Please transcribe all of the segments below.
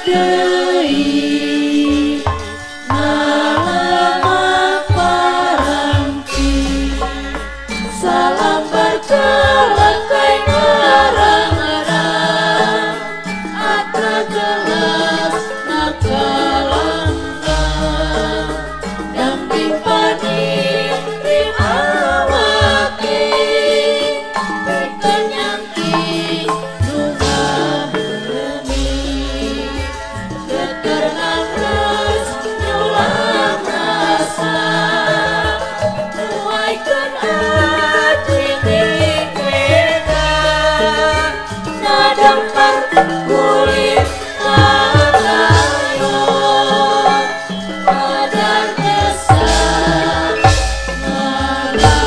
Deui ngalemak parangki salambar celekai ngarang-ngarang atra gelas nakalangkang damping pani riawaki pikenyangki nu ngabeumi geger ngangreus nyulang rasa nuaikeun aji ning mega nadampar kulit ngalayon kadar desa ngalalah.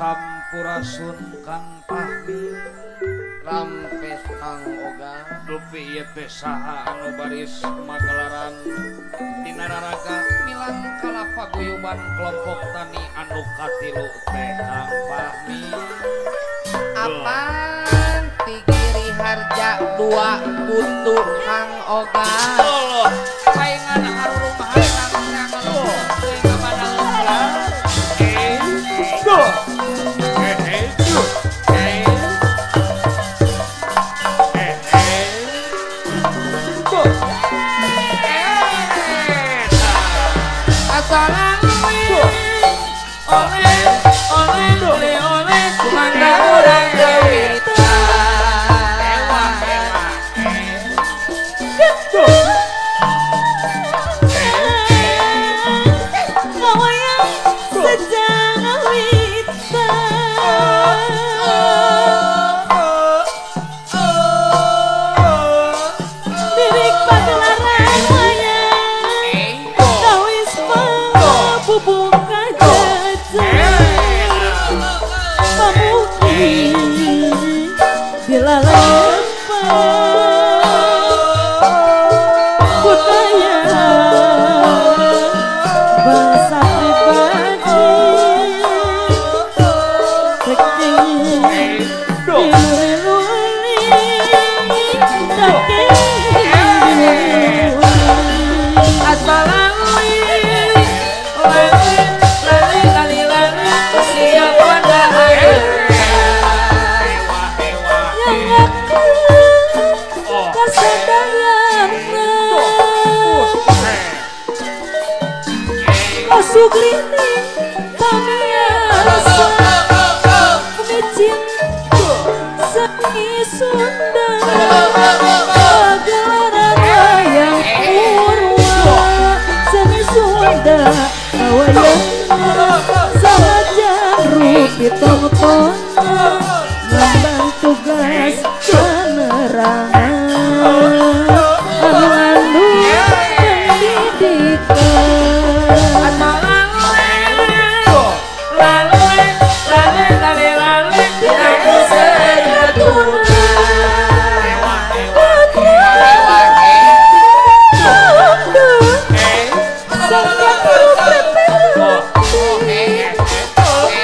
Sampurasun Kang Fahmi Rampes Kang Oga dupi ieu teh saha anu baris magelaran dina raraga milang kala paguyuban kelompok tani anu katilu teh Kang Fahmi. Apaan Tigiri Harja dua butuh Kang Oga. Allah saingan harurumahan nang ngeluh teuing ka mana.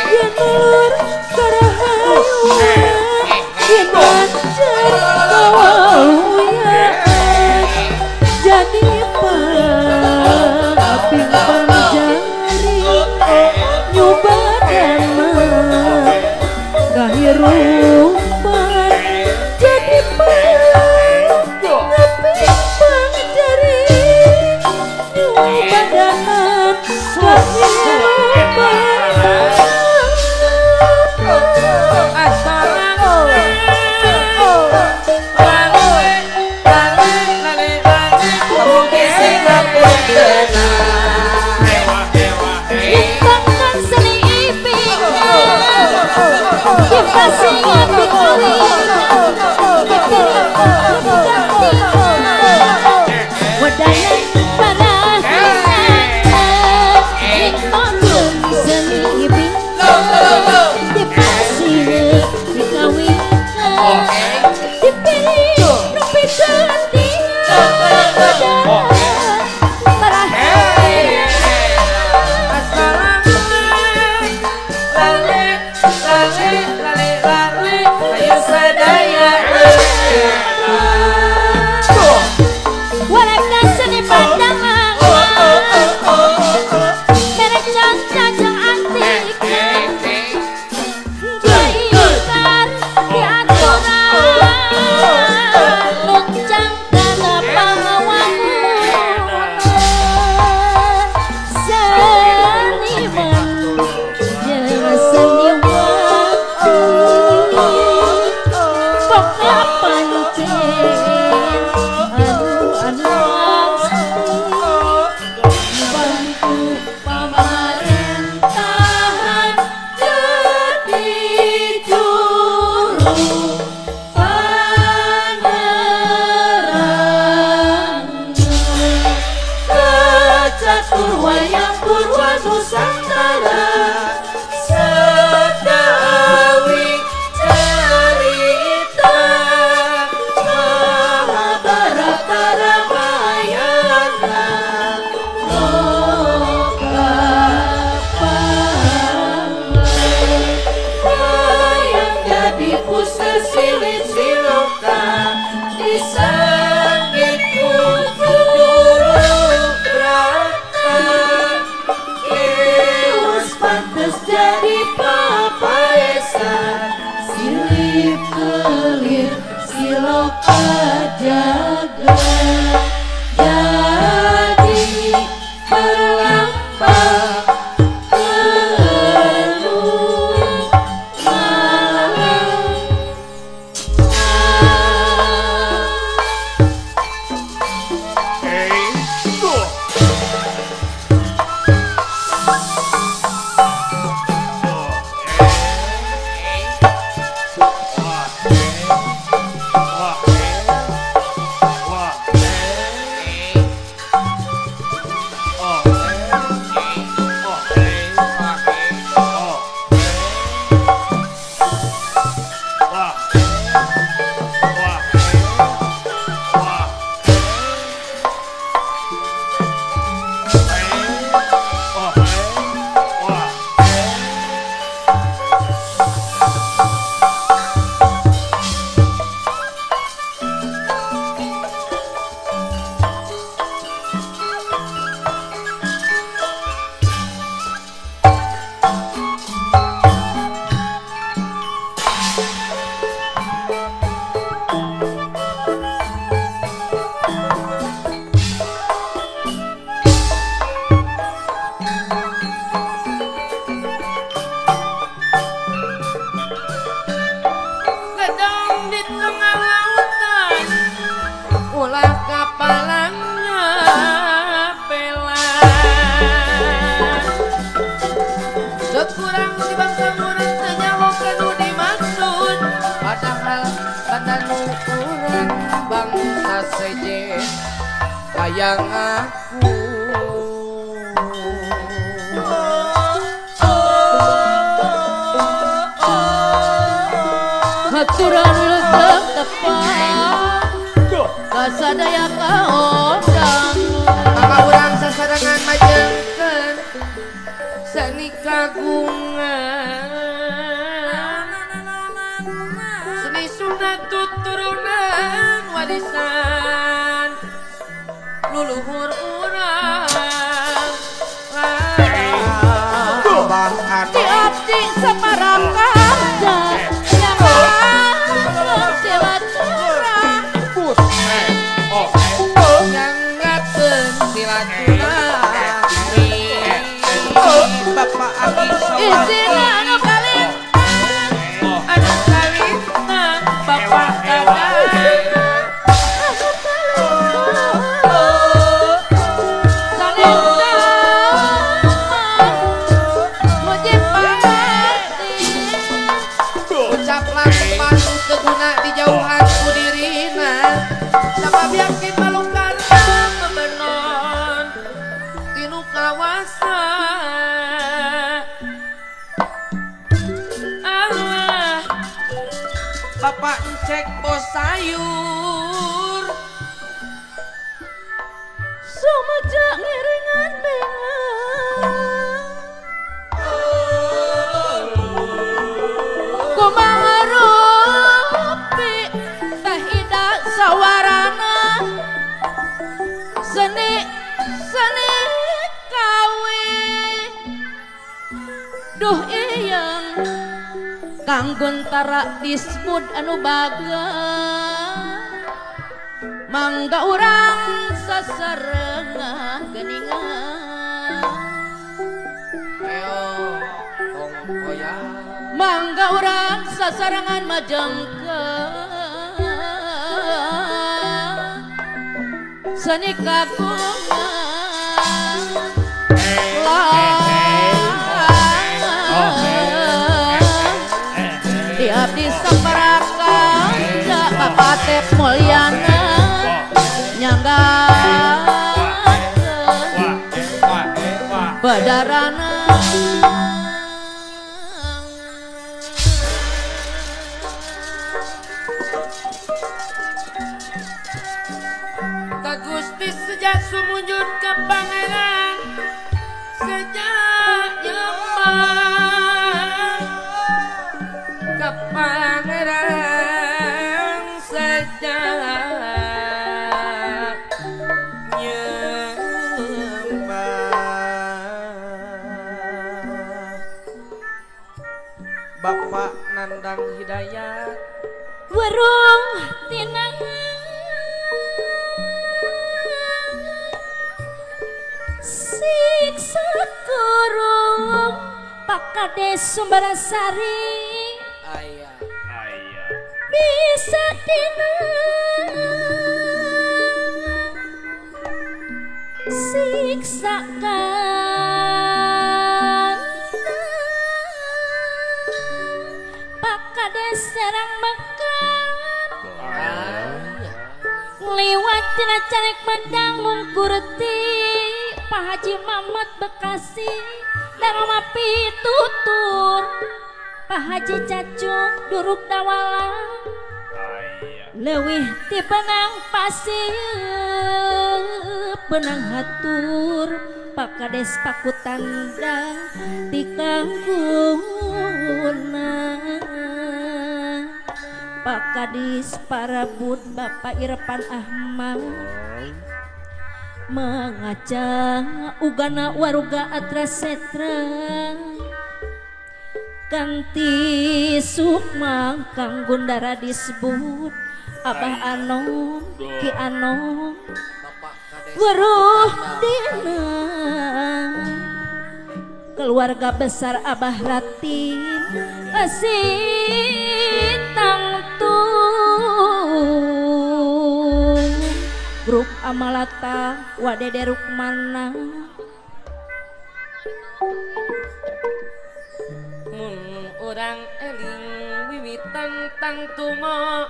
Yenur karahayu. Hayang aku haturan wilujeng tepang kasadaya kaondang maka urang sasarengan majengkeun seni kagungan seni sunat tuturunan warisan luluhur urang di abdi Samarakarja nyangakeun silaturahmi nyangakeun silaturahmi Bapak Abi isina anu kalintang anu kalintang Bapak Dadang Bapak Encek bos sayur Seni seni kawe duh iyang Kang Guntara disebut anu baga mangga urang sasarengan geningan mangga urang sasarengan majengkeun seni kagungan di abdi saparakan Bapak Atep Mulyana nyanggakeun badarana Ka Gusti sejak sumujud ka Pangeran sejak nyembah ka Pangeran sejak nyembah Bapak Nandang Hidayat werung tina siksa kurung Pak Kades Sumbersari ayah ayah bisa dina siksa kan Pak Kades Serang Mekar liwat tina carek medang mungkurti Pak Haji Mamat Bekasi Daroma pitutur Pak Haji Cacung Duruk Dawala leuwih ti benang pasir benang hatur Pak Kades Pakutandang ti kangguna Pak Kadis Parabut Bapak Irfan Ahmad mengaca ugana waruga atra setra kanti sukma Kang Gundara disebut Abah Anom Ki Anom weruh dina keluarga besar Abah Latin kasih tangtu grup Amalata Wadede Rukmana mun urang eling wiwitan tangtumo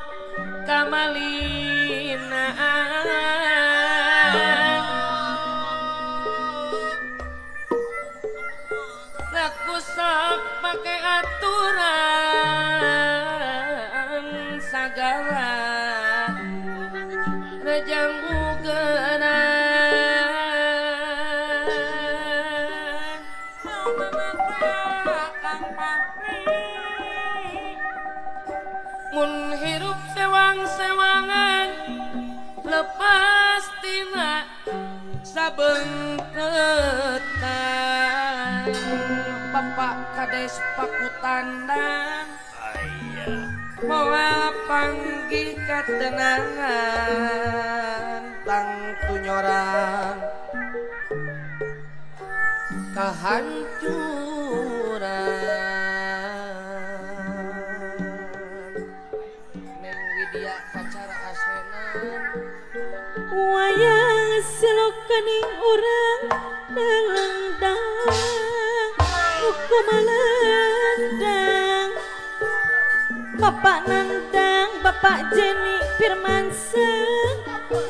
kamalina laku sok pake aturan sagala rejang ugeran mun hirup sewang-sewangan lepas tina sabengketan Bapak Kades Pakutandang moal panggih katenangan tangtu nyorang kahancuran Neng Widya pacar Asena wayang silokaning urang nalendang kumalendang Bapak Nandang, Bapak Jenny Firmansyah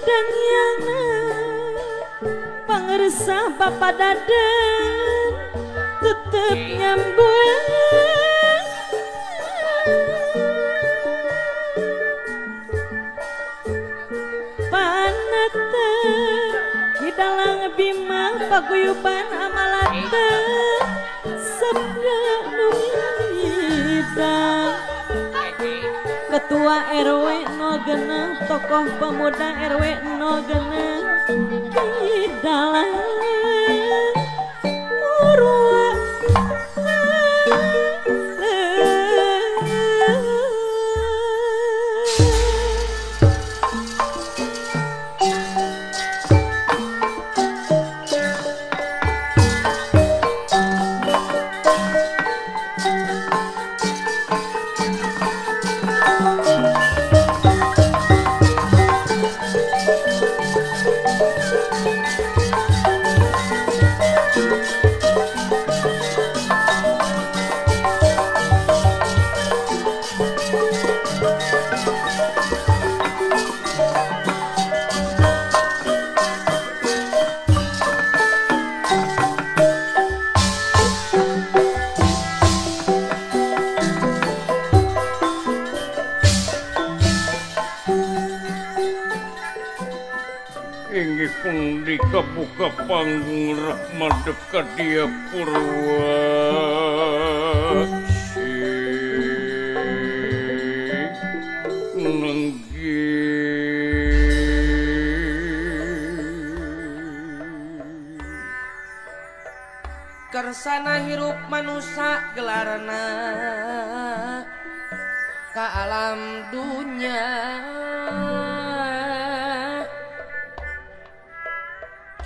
dan Yana pangersa Bapak Dadan tetep nyambung panata di dalang Bima paguyuban Amalata sabda numida Ketua RW 06, tokoh pemuda RW 06. Buka panggung rahmat dekat dia purwa nenggi kersana hirup manusa gelarna ka alam dunya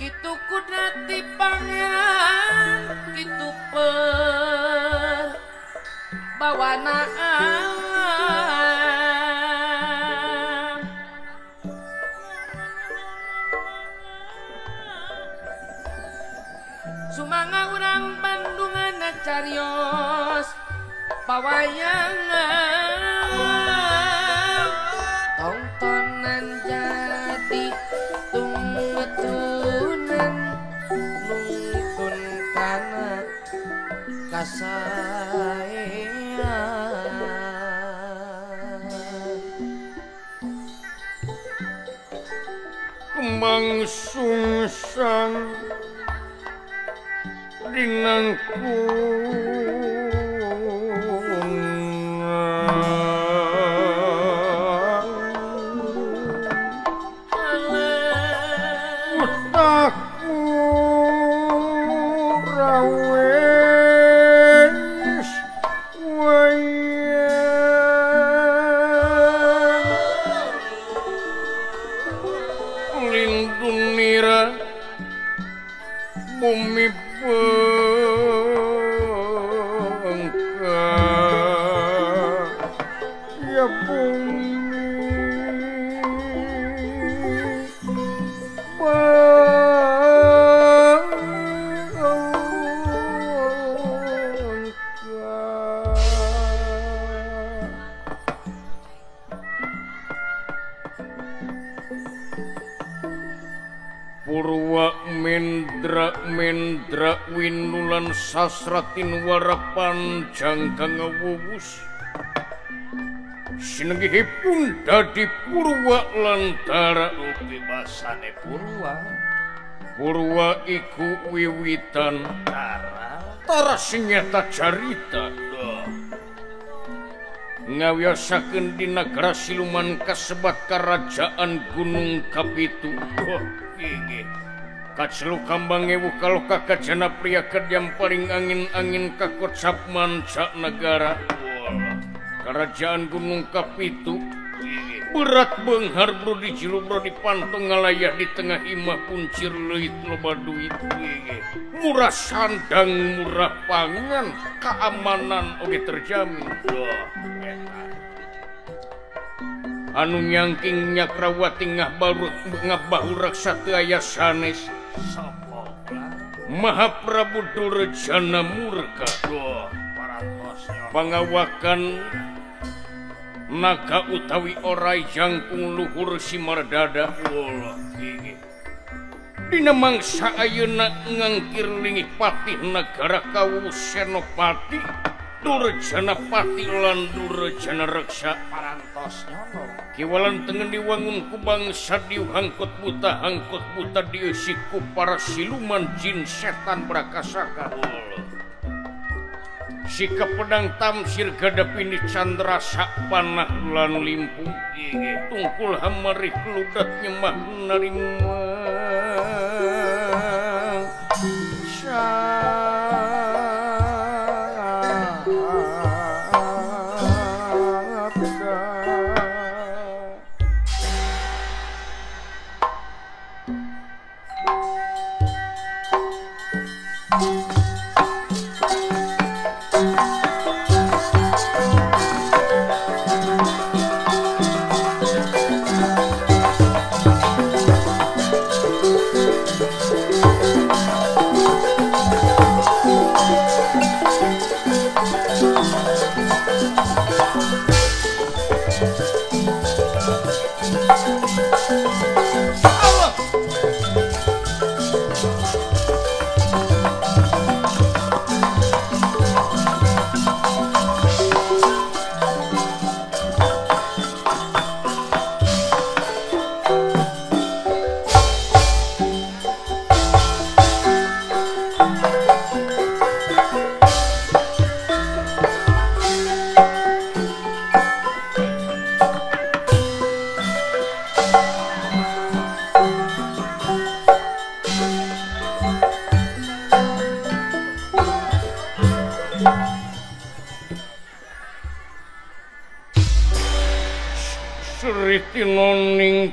kitu kudrati pangeran kitu per bawana alam sumangga urang Bandungan carios pawayangan tontonan jadi tungtunan nungtun kana kasaean kembang sungsang dinangkuna bumi bengkak ya bumi bengkak. Purwa mendra mendra winulan sasratin warapanjang kang wuwus sinenggihipun dadi purwa lantara upi basane purwa purwa iku wiwitan tara tara sing nyata carita ngawiyosakeun dina negara siluman kasebat karajaan Gunung Kapitu. Kacelu kambang ewu kaloka kajana pria kediam paring angin-angin kakocap manca negara. Kerajaan Gunung Kapitu berat benghar bro di jilu bro di pantong ngalayah di tengah imah kuncir leuit loba duit. Murah sandang murah pangan keamanan oge terjamin. Anu nyangking nyakrawati ngabahu raksa teu aya sanes. Mahaprabu Durjana murka pangawakan naga utawi orai jangkung luhur simardada. Dina mangsa ayeuna ngangkir lingih patih nagara kawu Senopati Durjana Pati lan Durjana Reksa parantos nyono kiwalan tengen diwangun ku bangsa diu hangkot buta dieusi ku para siluman jin setan brakasaka. Sikap pedang tamsir gadapini candra sak panah lan limpung tungkul hamarih kludat nyemah narima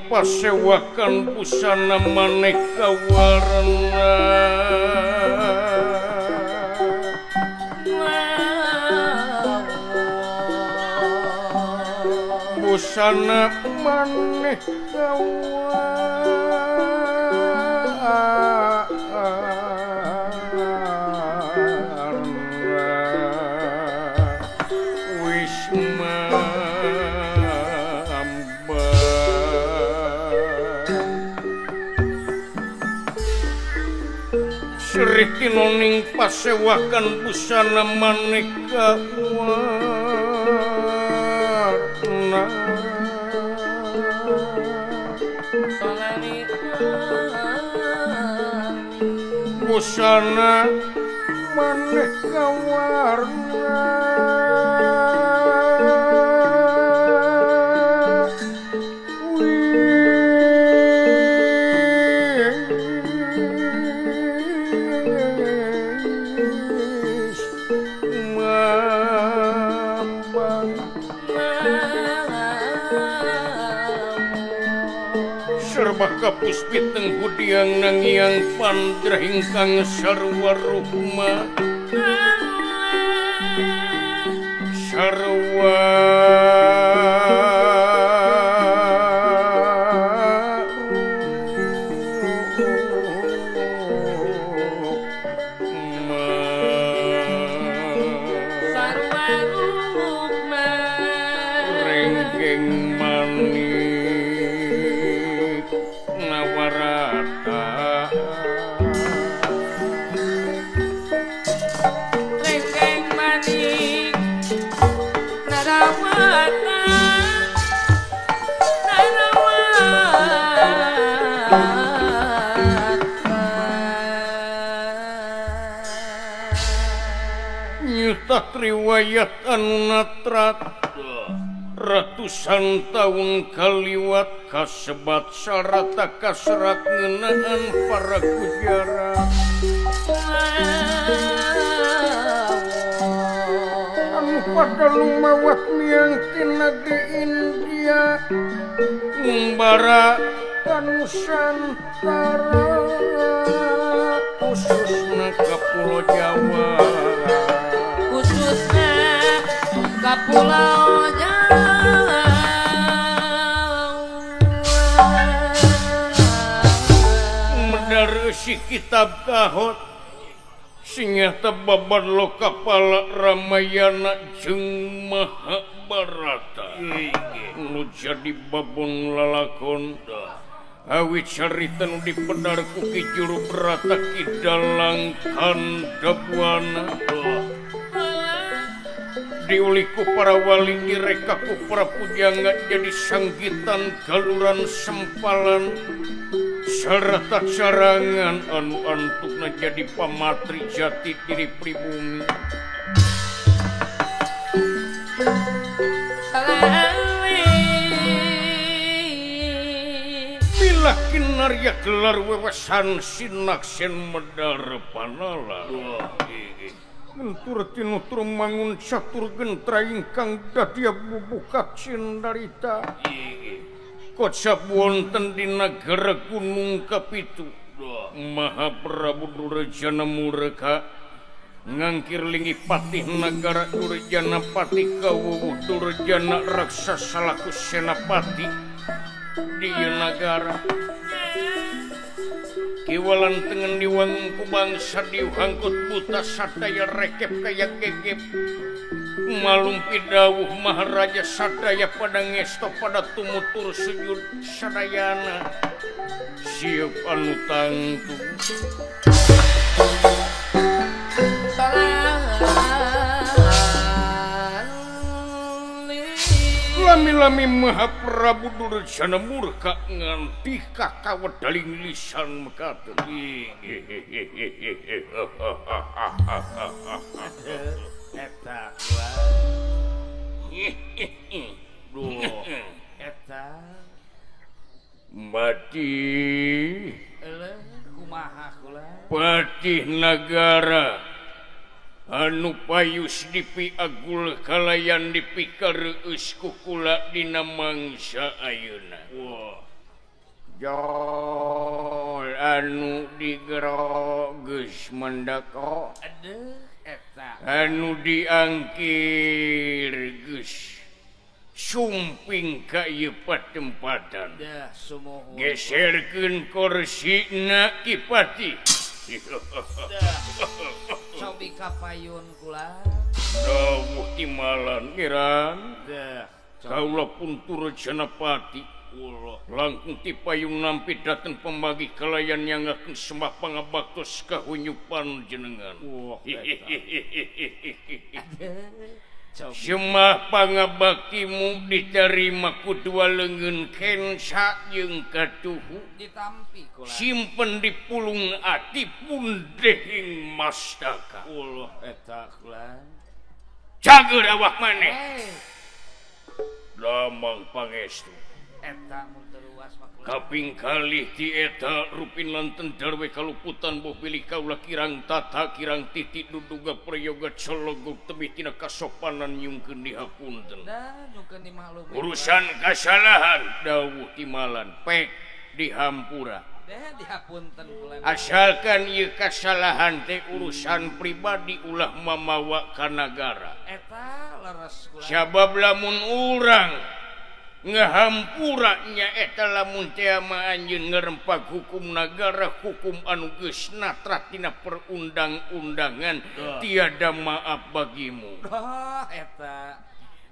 pasewakan busana maneka warna. Busana maneka warna. Sri Tinoning pasewakan busana maneka warna. Busana maneka warna. Serba kapuspiteng hudiang nangiang pandrah ingkang sarwa rukma sarwa rukma renggeng manik Nawarata renggeng manik Narawata Narawata. Nyuta riwayat anu natrat ratusan tahun kaliwat kasebat sarata kaserat ngeunaan para kujarat anu pada lumawat miang ti negeri India ngumbara ka Nusantara khususna ka Pulau Jawa khususna ka Pulau Jawa. Medareusi kitab kahot singeta babar lokapala Ramayana jeung Mahabharata nu jadi babon lalakon awit carita nu dipedar ku Ki Juru Brata Ki Dalang Kandhabuana diuliku para wali direka ku para pujangga jadi sanggitan galuran sempalan sarata carangan anu antukna jadi pamatri jati diri pribumi. Bila kinarya gelar wewesan sinaksen medar panala Gentur tinutur mangun catur gentra ingkang dadia bubukat cindarita kocap wonten di nagara Gunung Kapitu Mahaprabu Durjana Murka ngangkir linggih patih nagara Durjana Patih kawuwuh Durjana raksasa laku senapati di nagara kiwalan tengen diwangun ku bangsa diuhangkut buta sadaya rekep kaya gegep malumpi dawuh maharaja sadaya pada ngesto pada tumutur sujud sadayana siap anu tangtu. Lami-lami Mahaprabu Durjana murka nganti kakawedaling lisan mekaten. Eta duh eta Mati kumaha kula patih nagara anu payus dipiagul kalayan dipikareus ku kula dina mangsa ayeuna. Wah. Jol anu digero geus mendeko anu diangkir geus sumping ka ieu patempatan geserkeun korsina Ki Pati. Cobi ka payun kula dawuh timalan ngiran kaula pun turut Senapati langkung ti payung nampi dateng pembagi kalayan yang ngakeun sembah pangabaktos kahunyupan jenengan. Sembah pangabaktimu diterima ku dua leungeun kensa jeung katuhu ditampi kula simpen di pulung ati pundehing mastaka. Allah eta kula cager awak maneh lamang pangestu eta mun teu luas mah kula. Kaping kalih ti eta rupin lanten darwe kaluputan boh bilih kaula kirang tata kirang titik duduga prayoga celogog tebih tina kasopanan nyungkeun dihapunten. Da nyungkeun dimaklumi. Urusan kasalahan dawuh timalan pek dihampura. Deh dihapunten kula. Asalkan ieu kasalahan teh urusan pribadi ulah mamawa ka nagara. Eta leres kula. Sabab lamun urang ngahampura nya eta lamun teh mah anjeun ngerempak hukum nagara hukum anu geus natra tina perundang-undangan tiada maaf bagimu. Eta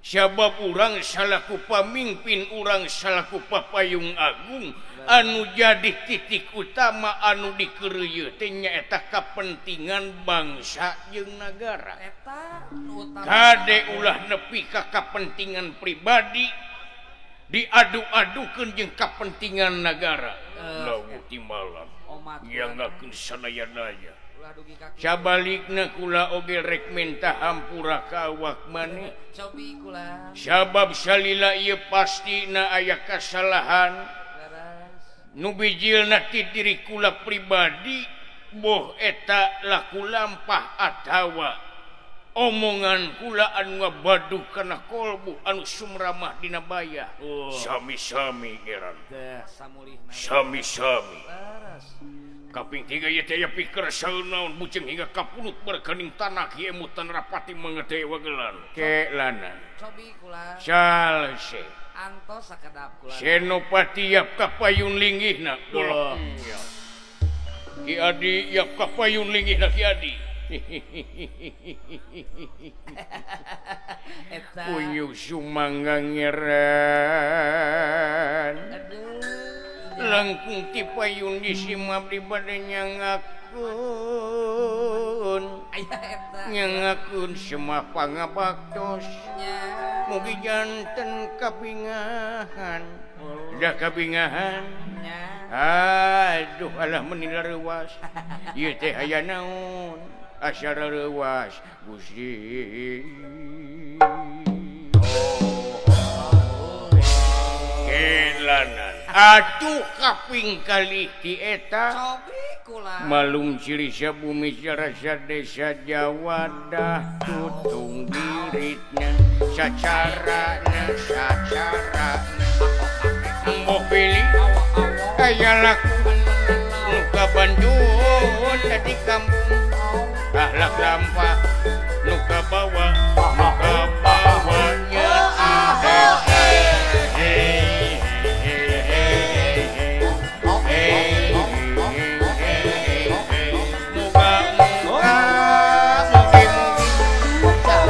sabab urang salaku pamimpin urang salaku papayung agung anu jadi titik utama anu dikeureuyeut teh nyaeta kapentingan bangsa jeung nagara. Eta nu utama kade ulah nepi ka kapentingan pribadi diadu-adukeun jeung kapentingan nagara. Lawu timalan yang ngakeun sanaya-naya. Sabalikna kula oge rek minta hampura ka awak maneh. Cobi kula. Sabab salila ieu pastina aya kasalahan nu bijilna ti diri kula pribadi boh eta laku lampah atawa omongan kula anu ngabadug kana kolbu anu sumramah dina baya. Sami-sami geran. Sami-sami. Kaping tiga ieu teh aya pikir saeunaon buceung hingga kapulut berkening tanah kieu emutan rapati mangede wagelan. Kelana. Cobi kula. Salse. Antos sakedap kula. Senopati yap kapayun linggihna. Ki Adi yap kapayun linggihna Ki Adi. Uyuh sumangga ngeran langkung ti payun disimap di bade nyangakun nyangakun semah pangabaktos mugi janten kabingahan dah kabingahan. Aduh alah meni leuwas ieu teh aya naon asyara leuwas Gusti. Kelanan atuh kaping kalih ti eta malum ciri sabumi rasa desa Jawadah tutung diritna sacarana sacarana moh pilih aya laku nu ka Bandung tadi kampung ahlak lampah nu kabawa nu kabawa nya.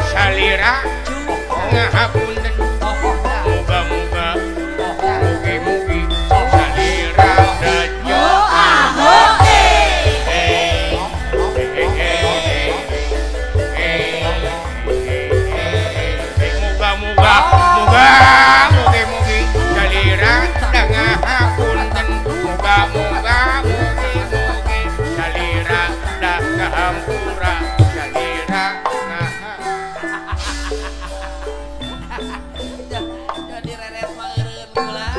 Salira ngahapunten muga-muga mugi-mugi salira dajo muga-muga muga mugi-mugi salira ngahapunten muga-muga mugi-mugi salira ngahampura salira. Jadi reret meureun kula.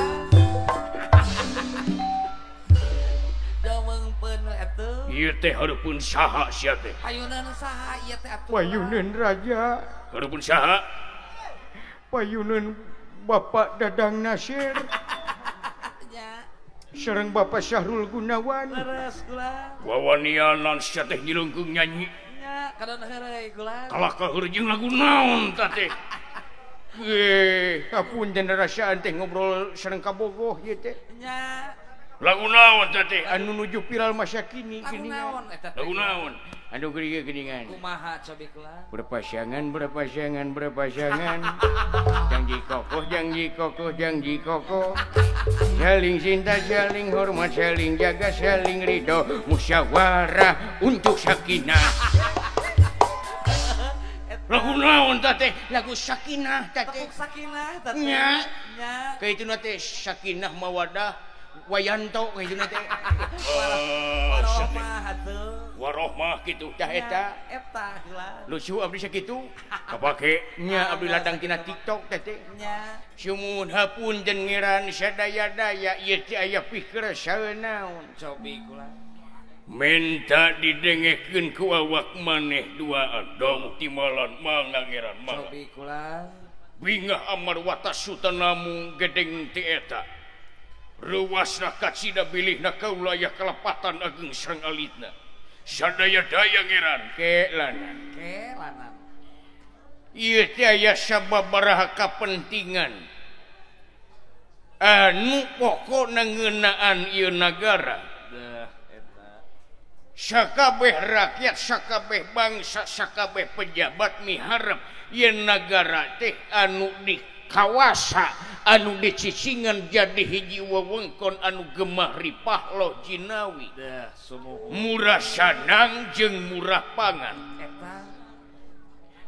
Domengpeun atuh. Ieu teh hareupeun saha sia teh? Payuneun saha ieu teh atuh? Payuneun raja. Hareupeun saha? Payuneun Bapak Dadang Nasir. Nya. Sareng Bapak Syahrul Gunawan. Leres kula. Wawanianan sia teh nyilengkeung nyanyi. Nya kadon heureuy kula. Kalah kaheur jeung lagu naon tah teh. Hapunten rasaan teh ngobrol sareng kabogoh ieu teh. Nya. Lagu naon teh teh anu nuju viral masa kini lagu naon eta teh? Lagu naon? Anu geuning geuningan. Kumaha cobi kula? Berpasangan, berpasangan, berpasangan. Janji kokoh, janji kokoh, janji kokoh. Saling cinta, saling hormat, saling jaga, saling ridho. Musyawarah untuk sakinah. Lagu naon teh teh? Lagu sakinah teh teh. Sakinah teh. Nya. Nya. Kaituna teh sakinah mawadah wayanto kaituna teh. Warohmah atuh. Warohmah kitu tah eta. Eta heula. Lucu abdi sakitu. Kapake nya abdi ladang tina TikTok teh teh. Nya. Sumuhun hapunten ngeran sadaya-daya ieu teh aya pikeresaeun naon. Cobi kula. Minta didengekeun ku awak maneh duaan dong timalan mangga ngeran mangga. Cobi kula. Bingah amar watas sutanamu gedeng ti eta. Reuasna kacida bilihna kaulaya kalepatan ageng sareng alitna. Sadaya-daya ngeran kelanan. Kelanan. Ieu teh aya sababaraha kapentingan anu pokona ngeunaan ieu nagara. Sakabeh rakyat, sakabeh bangsa, sakabeh pejabat miharep yen nagara teh anu dikawasa, anu dicicingan jadi hiji wewengkon anu gemah ripah loh jinawi. Murah sanang jeung murah pangan.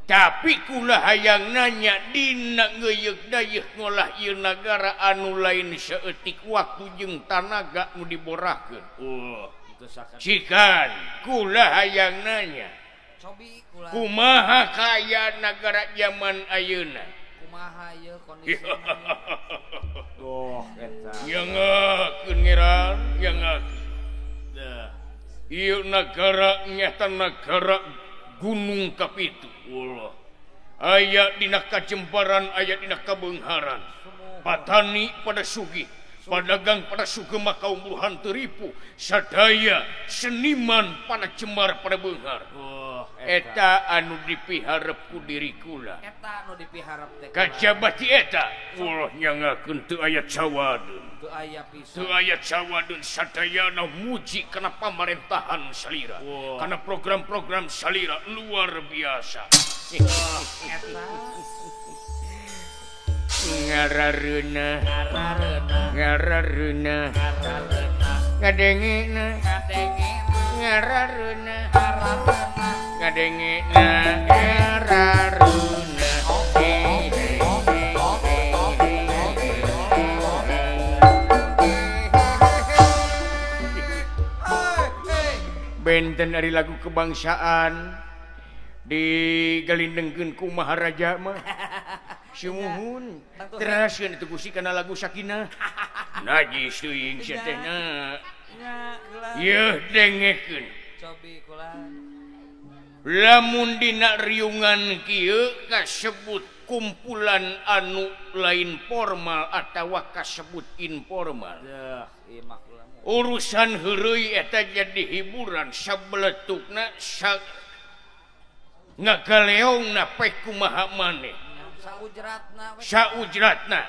Tapi kula hayang nanya dina ngeuyeuk dayeuh ngolah ieu nagara anu lain saeutik waktu jeung tanaga nu diborahkeun. Cikan kula hayang nanya. Cobi kula. Kumaha kaya nagara zaman ayeuna? Kumaha ieu kondisina? Doh eta. Nyangakeun ngeran, nyangakeun. Dah. Ieu nagara nyata nagara Gunung Kapitu. Allah. Aya dina kajembaran, aya dina kabeungharan. Patani pada sugih. Padagang pada sugema kaum buruhan teripu sadaya seniman pada cemar pada beunghar. Oh, eta anu dipiharep ku diri kula. Eta anu dipiharep teh. Kajaba ti eta ulah nyangakeun teu aya cawadeun. Teu aya pisan. Teu aya cawadeun sadayana muji kana pamarentahan salira. Oh. Kana program-program salira luar biasa. Oh, eta. Ngarareuna ngarareuna ngadengena ngarareuna ngadengena ngarareuna. Benten dari lagu kebangsaan digalindengkeun ku Maharaja mah. Sumuhun teraskeun itu gusi kana lagu sakinah. Najis teuing sia teh na. Yeuh dengekeun. Cobi kula. Lamun dina riungan kieu kasebut kumpulan anu lain formal atawa kasebut informal. Urusan heureuy eta jadi hiburan sabeletukna sa ngagaleongna pek kumaha maneh. Saujratna. Saujratna.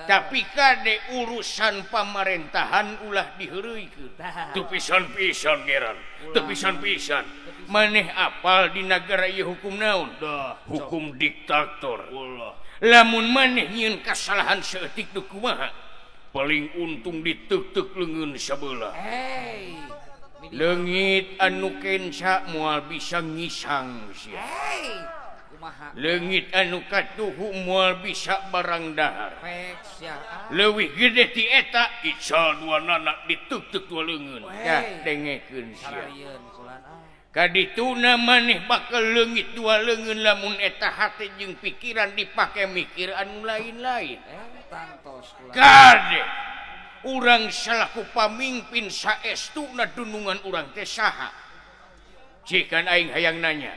Tapi kade urusan pamarentahan ulah diheureuykeun. Teu pisan-pisan ngeran, teu pisan-pisan. Maneh apal di nagara ieu hukum naon? Hukum diktator. Lamun maneh nyieun kasalahan saeutik teu kumaha? Paling untung diteuk-teuk leungeun sabelah. Leungit anu kenca moal bisa ngisang sia. Leungit anu katuhu moal bisa barang dahar. Leuwih gede ti eta ical dua nanak diteuk-teuk dua leungeun. Tah dengekeun sia. Kadituna maneh bakal leungit dua leungeun lamun eta hate jeung pikiran dipake mikir anu lain-lain. Kade urang salaku pamimpin saestuna dunungan urang teh saha? Jikan aing hayang nanya.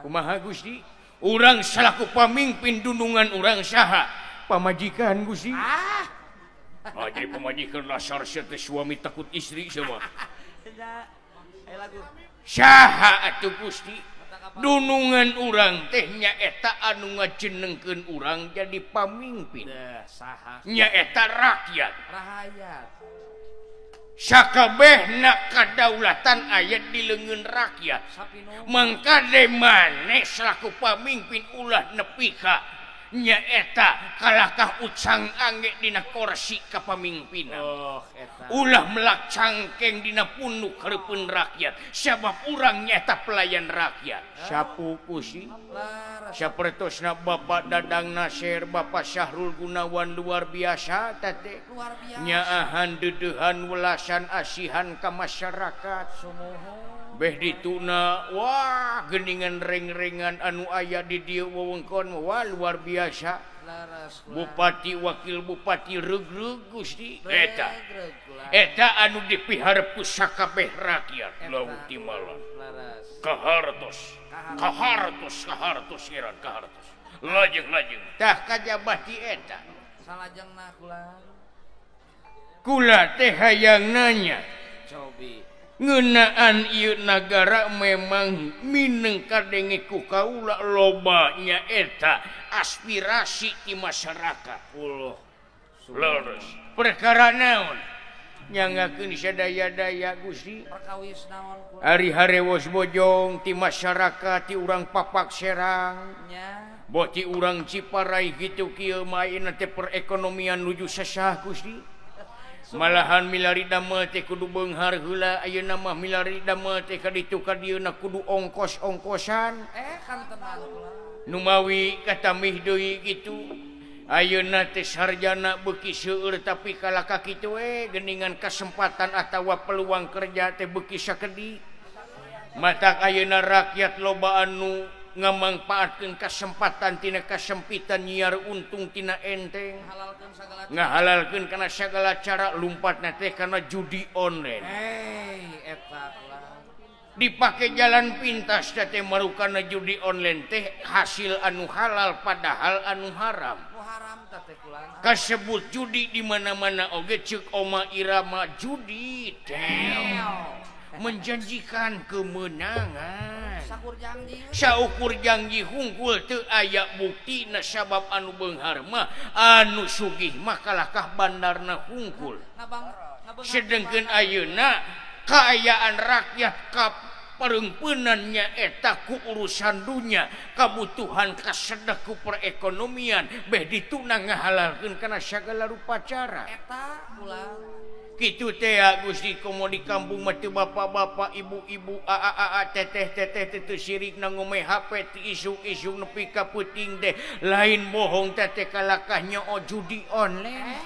Kumaha Gusti? Urang salaku pamimpin dunungan urang saha? Pamajikan Gusti. Ah. Ah jadi pamajikan lasar sia teh suami takut istri sama. Saha atuh Gusti? Dunungan urang teh nyaeta anu ngajenengkeun urang jadi pamimpin. Nyaeta rakyat. Sakabehna kadaulatan aya di leungeun rakyat. Mangkade maneh selaku pamimpin ulah nepi ka nyaeta kalakah ucang angge dina kursi kapamimpinan. Oh, eta. Ulah melak cangkeng dina punuk hareupeun rakyat sabab urang nyaeta pelayan rakyat. Sapu Gusti. Sapertosna Bapak Dadang Nasir, Bapak Syahrul Gunawan luar biasa teh. Nyaahan deudeuhan welasan asihan ka masyarakat. Beh dituna wah geningan reng-rengan anu aya di dieu wewengkon wah luar biasa. Bupati wakil bupati reug-reug Gusti eta. Eta anu dipiharep ku sakabeh rakyat Laut Timalan. Kahartos, kahartos, kahartos iran kahartos. Lajeng-lajeng tah kajabah ti eta. Salajengna kula. Kula teh hayang nanya. Cobi. Ngeunaan ieu nagara memang mineng kadenge ku kaula loba nyaeta aspirasi ti masyarakat. Ulah. Leres. Perkara naon? Nyangakeun sadaya-daya Gusti. Perkawis naon kula? Ari harewos bojong ti masyarakat ti urang Papak Serang. Nya. Boh ti urang Ciparai kitu kieu mah ayeuna teh perekonomian nuju sesah Gusti. Malahan milari damel teh kudu beunghar heula ayeuna mah milari damel teh ka ditu ka dieu na kudu ongkos-ongkosan. Kan tenang kula. Numawi katamih deui kitu. Ayeuna teh sarjana beuki seueur tapi kalaka kitu we geuningan kasempatan atawa peluang kerja teh beuki sakedik. Matak ayeuna rakyat loba anu ngamangpaatkeun kasempatan tina kasempitan nyiar untung tina enteng. Ngahalalkeun kana sagala cara lumpatna teh kana judi online. Eta kula. Dipake jalan pintas teh marukana judi online teh hasil anu halal padahal anu haram. Nu haram teh kula. Kasebut judi di mana-mana oge ceuk Oma Irama judi teh. Menjanjikan kemenangan. Saukur janji hungkul teu aya buktina sabab anu beunghar mah anu sugih mah kalakah bandarna hungkul. Sedengkeun ayeuna kaayaan rakyat kapareungpeunan nyaeta ku urusan dunya, kabutuhan kasedek ku perekonomian beh dituna ngahalalkeun kana sagala rupa cara. Eta kula. Kitu teh Gusti komo di kampung mah teu bapak-bapak, ibu-ibu, aa-aa, teteh-teteh teh teu sirik na ngome HP ti isuk-isuk nepi ka peuting teh lain bohong teh kalakah nyoo judi online.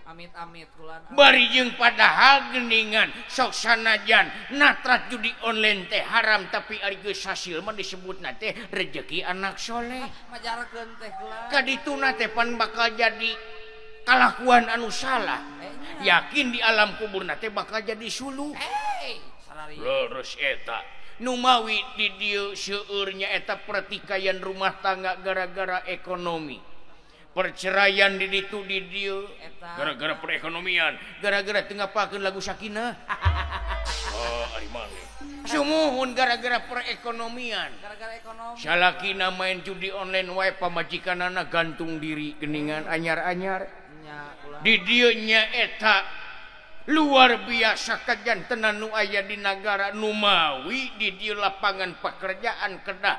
Amit-amit kula. Bari jeung padahal geuningan sok sanajan natrat judi online teh haram tapi ari geus hasil mah disebutna teh rejeki anak soleh. Majarkeun teh kula. Kadituna teh pan bakal jadi kalakuan anu salah. Yakin di alam kubur teh bakal jadi suluh. Leres eta. Numawi di dieu seueur nyaeta pertikaian rumah tangga gara-gara ekonomi. Perceraian di ditu di dieu gara-gara perekonomian, gara-gara teu ngapakeun lagu Sakinah. Oh, ari maneh. Sumuhun gara-gara perekonomian. Gara-gara ekonomi. Salakina main judi online wae pamajikanana gantung diri geuningan anyar-anyar. Di dieu nyaeta luar biasa kajantenan nu aya di nagara numawi di dieu lapangan pekerjaan kedah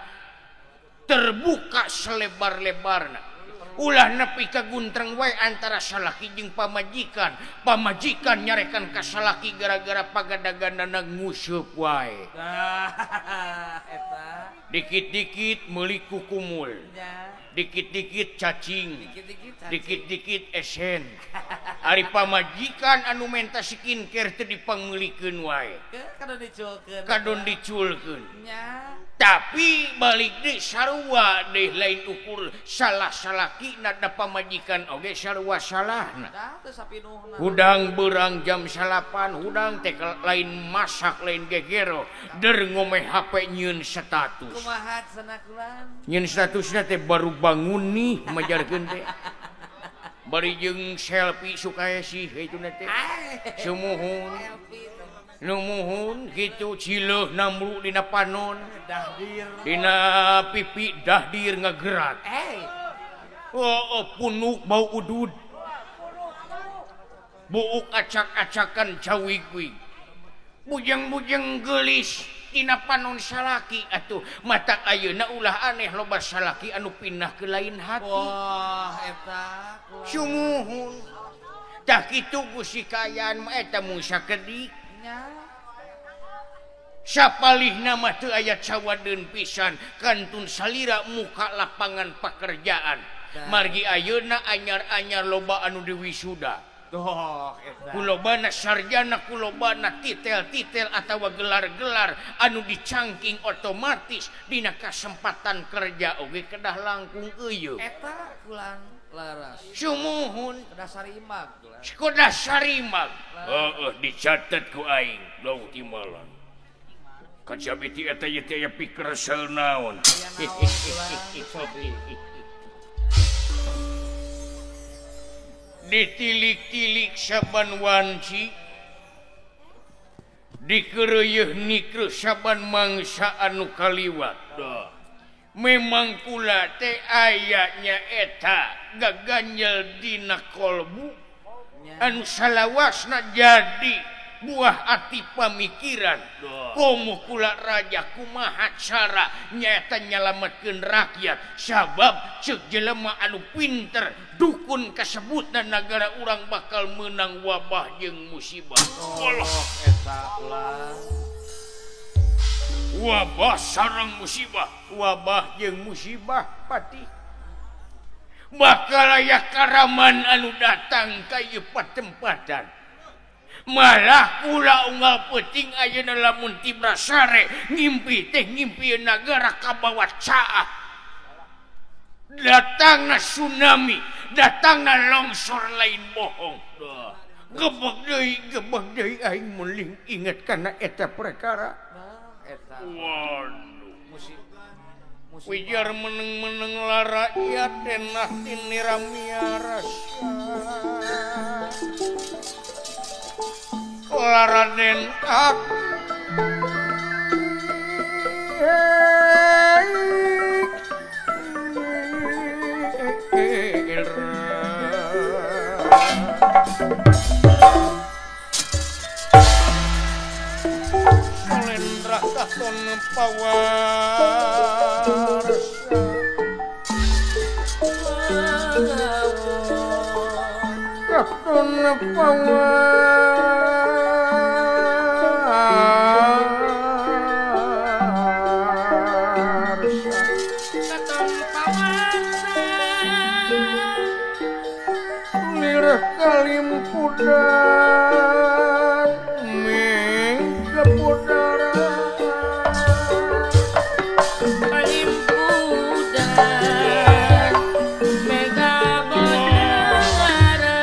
terbuka selebar-lebarna. Ulah nepi ka guntreng wae antara salaki jeung pamajikan. Pamajikan nyarekan ka salaki gara-gara pagadaganana nguseup wae. Eta. Dikit-dikit meuli kukumul. Dikit-dikit cacing, dikit-dikit esen. Ari pamajikan anu menta skincare teu dipangmeulikeun wae. Kadon diculkeun. Tapi balik deui sarua deui lain ukur salah salakina da pamajikan oge sarua salahna. Hudang beurang jam 9 hudang teh lain masak lain gegero der ngome HP nyieun status. Kumaha cenah kula? Nyieun statusna teh baru bangun nih majarkeun teh. Bari jeung selfie Sukaesih kitu teh. Sumuhun. Numuhun kitu cileuh namru dina panon. Dahdir. Dina pipi dahdir ngagerak. Oh, punuk bau udud. Buuk acak-acakan cawigwig. Bujeng-bujeng geulis dina panon salaki atuh mata ayeuna ulah aneh loba salaki anu pindah ke lain hati. Wah, eta sumuhun. Tah kitu Gusti kaayaan mah eta mung sakedik. Nya. Sapalihna mah teu aya cawadeun pisan kantun salira muka lapangan pekerjaan. Margi ayeuna anyar-anyar loba anu diwisuda. Kulobana sarjana, kulobana titel-titel atawa gelar-gelar anu dicangking otomatis dina kasempatan kerja oge kedah langkung euyeung. Eta kulang laras. Sumuhun kedah sarimag. Kedah sarimag. Heeh, dicatet ku aing lauk timalan. Kacabi ti eta ieu teh aya pikersel naon. Ditilik-tilik saban wanci, dikereyeuh nikruh saban mangsa anu kaliwat. Memang kula teh aya nyaeta gaganjel dina kolbu anu salawasna jadi buah ati pamikiran. Komo kula raja kumaha cara nyaeta nyalametkeun rakyat sabab ceuk jelema anu pinter dukun kasebutna nagara urang bakal menang wabah jeung musibah. Allah eta ulah. Wabah sareng musibah, wabah jeung musibah pati. Bakal aya karaman anu datang ka ieu patempatan. Malah kula unggal peuting ayeuna lamun tibra sare ngimpi teh ngimpi nagara kabawa caah. Datangna tsunami, datangna longsor lain bohong. Gebeg deui aing muling inget kana eta perkara. Eta. Waduh. Wijar meneng-meneng lara rakyat denah tiniramiarasa. Laraden aku Solendra katon pawarsa katon pawarsa Kalimpudan mengkepudara Kalimpudan megabodara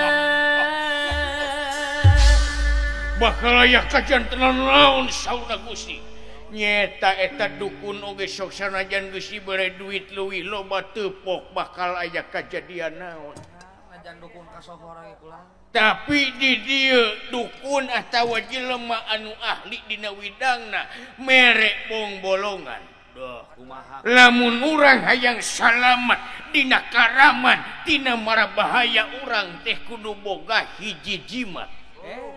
bakal aya kajantenan naon sauna Gusti nyeta eta dukun oge sok sanajan geus dibere duit leuwih loba teu pok bakal aya kajadian naon. Dukun kasohor ge kula. Tapi di dieu dukun atawa jelema anu ahli dina widangna mere bongbolongan. Duh, kumaha? Lamun urang hayang salamat dina karaman tina mara bahaya urang teh kudu boga hiji jimat.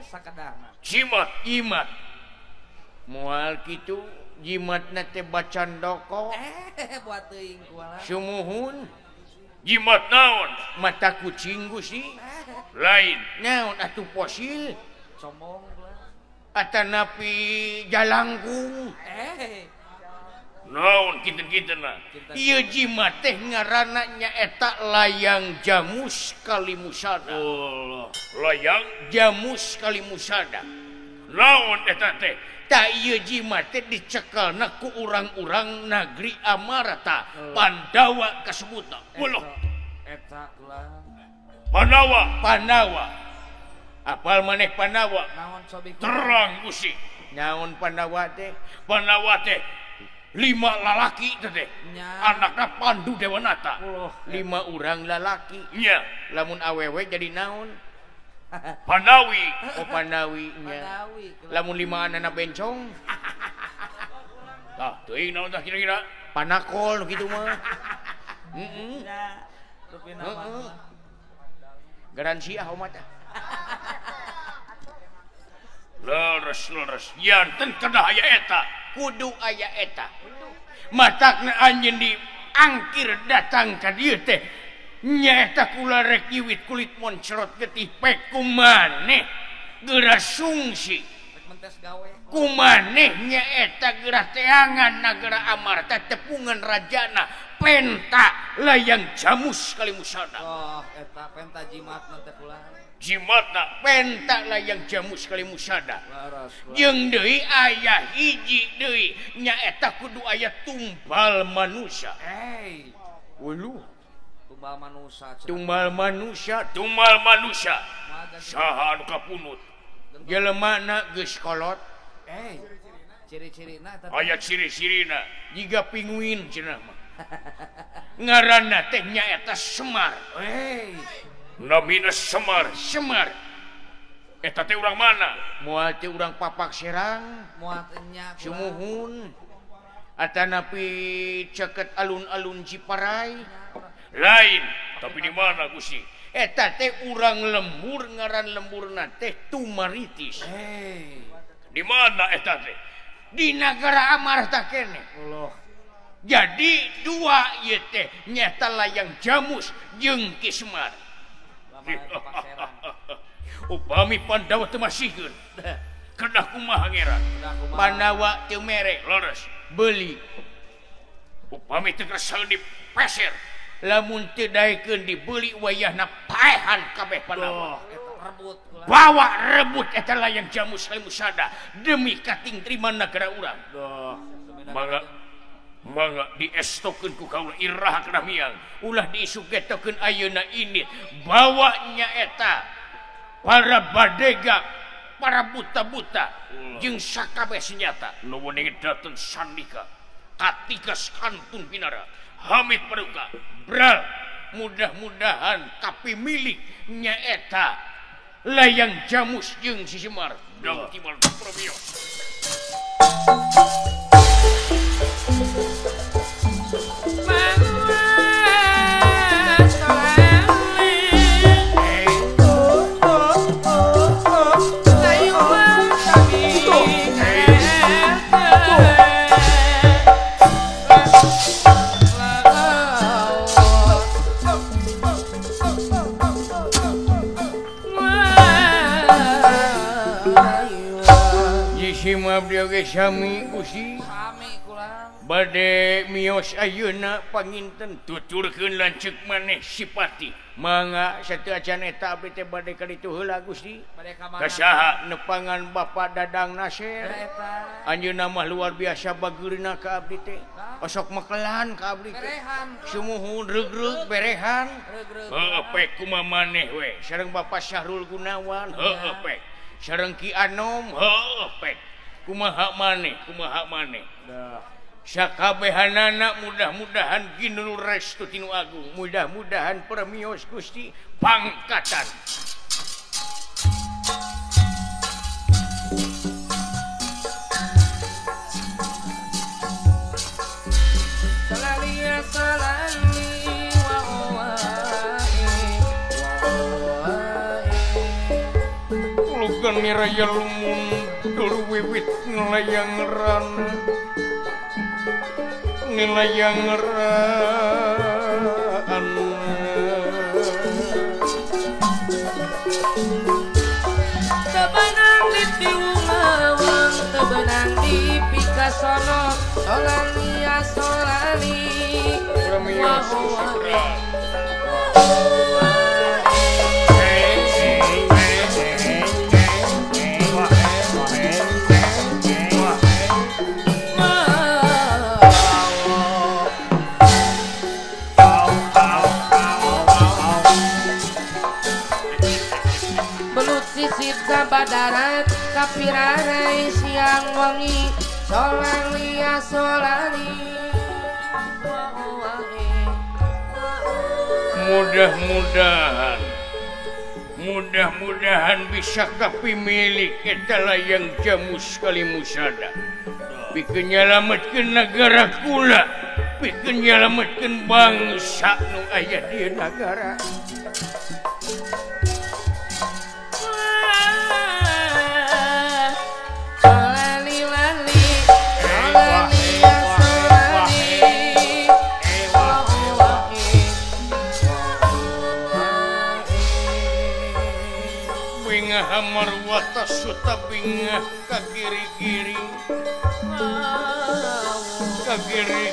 Sakedahna. Jimat, jimat. Moal kitu jimatna teh bacandoko. Buat teuing kuala. Sumuhun. Jimat naon? Mata kucing Gusti. Lain. Naon atuh fosil? Sombong atanapi jalangkung. Naon kinten-kintenna? Ieu jimat teh ngaranna nyaeta layang jamus kalimusada. Oh, layang jamus kalimusada. Naon eta teh? Ta ieu jimat teh dicekelna ku urang-urang nagri Amarta, Pandawa kasebutna. Walah. Eta kula. Pandawa, Pandawa. Apal maneh Pandawa? Naon sobi? Terang Gusti. Naon Pandawa teh? Pandawa teh 5 lalaki teh anakna Pandu Dewanata. 5 urang lalaki. Nya, lamun awewe jadi naon? Pandawi. Oh Pandawi nya. Lamun 5 anana bencong. Tah, teuing naon tah kira-kira? Panakol nu kitu mah. Heeh. Heeh. Garansi ah omat ah. Leres-leres janten kedah aya eta. Kudu aya eta. Matakna anjeun diangkir datang ka dieu teh. Nyaeta kula rek nyiwit kulit moncrot getih pek kumaneh geura sungsi. Kumaneh nyaeta geura teangan nagara Amarta tepungan rajana penta layang jamus kalimusana. Oh, eta penta jimatna teh kula. Jimatna penta layang jamus kalimusada. Jeung deui aya hiji deui nyaeta kudu aya tumbal manusia. Hey. Uluh. Tumbal manusia. Tumbal manusia, tumbal manusia. Saha anu kapunut? Jelemana geus kolot. Eh, ciri-cirina eta. Aya ciri-cirina, jiga pinguin cenah mah. Ngaranna teh nyaeta Semar. Hey. Namina Semar, Semar. Eta teh urang mana? Moal teh urang Papak Serang, moal teh nya Sumuhun. Atanapi ceket alun-alun Ciparai. Lain, tapi di mana Gusti? Eta teh urang lembur ngaran lemburna teh Tumaritis. Hey. Di mana eta teh? Di nagara Amarta keneh. Allah. Jadi dua ieu teh nyata layang jamus jeung Ki Semar. Upami Pandawa teu masihkeun. Kedah kumaha ngeran? Pandawa teu mere, leres, beuli. Upami teu kersa dipeser, lamun teu daekeun dibeli wayahna paehan kabeh Pandawa. Bawa rebut eta layang jamus kalimusada demi kating terima nagara urang. Mangga mangga diestokeun ku kaula iraha kana miang, ulah diisugetokeun ayeuna ini bawa nyaeta para badega, para buta-buta jeung sakabeh senjata. Nuwun dateng sandika katika kantun pinara Hamid Paduka bral, mudah-mudahan kapimilik nyaeta layang jamus jeung si Semar. Dang timal Promio. Sami Gusti sami kula bade mios ayeuna panginten tuturkeun lanceuk maneh sipati mangga sateu acan eta abdi teh bade ka ditu heula Gusti. Bade ka mana? Ka saha? Nepangan Bapak Dadang Nasir. Anjeunna mah luar biasa bageurna ka abdi teh, osok mekelan ka abdi teh, sumuhun regreg berehan. Heueuh pek kumaha maneh we sareng Bapak Syahrul Gunawan, heueuh pek sareng Ki Anom, heueuh pek kumaha maneh, kumaha maneh. Sakabehanana mudah-mudahan ginul restu tinu agung, mudah-mudahan permios Gusti pangkatan. Lugan niraya lumundur wiwit ngelayang rana nilayang rana. Tebenang di tiwungawang, tebenang di pikasono, solani ya solani. Premios Gusti. Badarat kapirarai siang wengi Solali solali. Mudah-mudahan bisa kapimilik eta layang jamus Kalimusada. Pikeun nyalametkeun nagara kula, pikeun nyalametkeun bangsa nu aya di nagara. Marwata suta bingah ka kiri-kiri ka kiri